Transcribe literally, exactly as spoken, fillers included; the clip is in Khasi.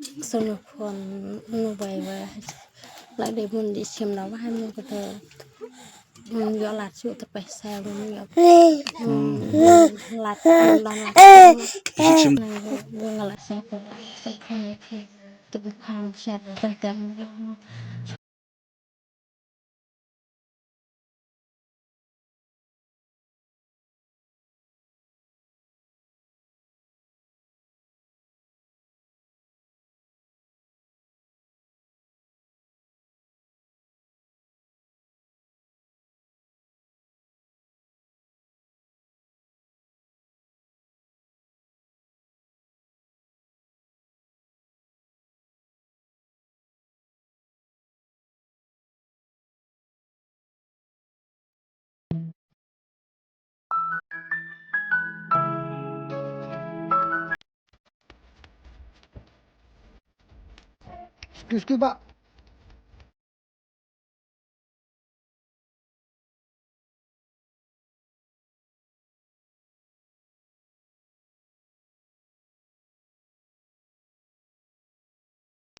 Sunu phone nu bai ba. La de mun di sim na ba nu kata. Yo la chu ta pai sa lu yo. La la la. Sim. Ngala sa ko. Tu khang sa ta. Excuse, excuse, bah.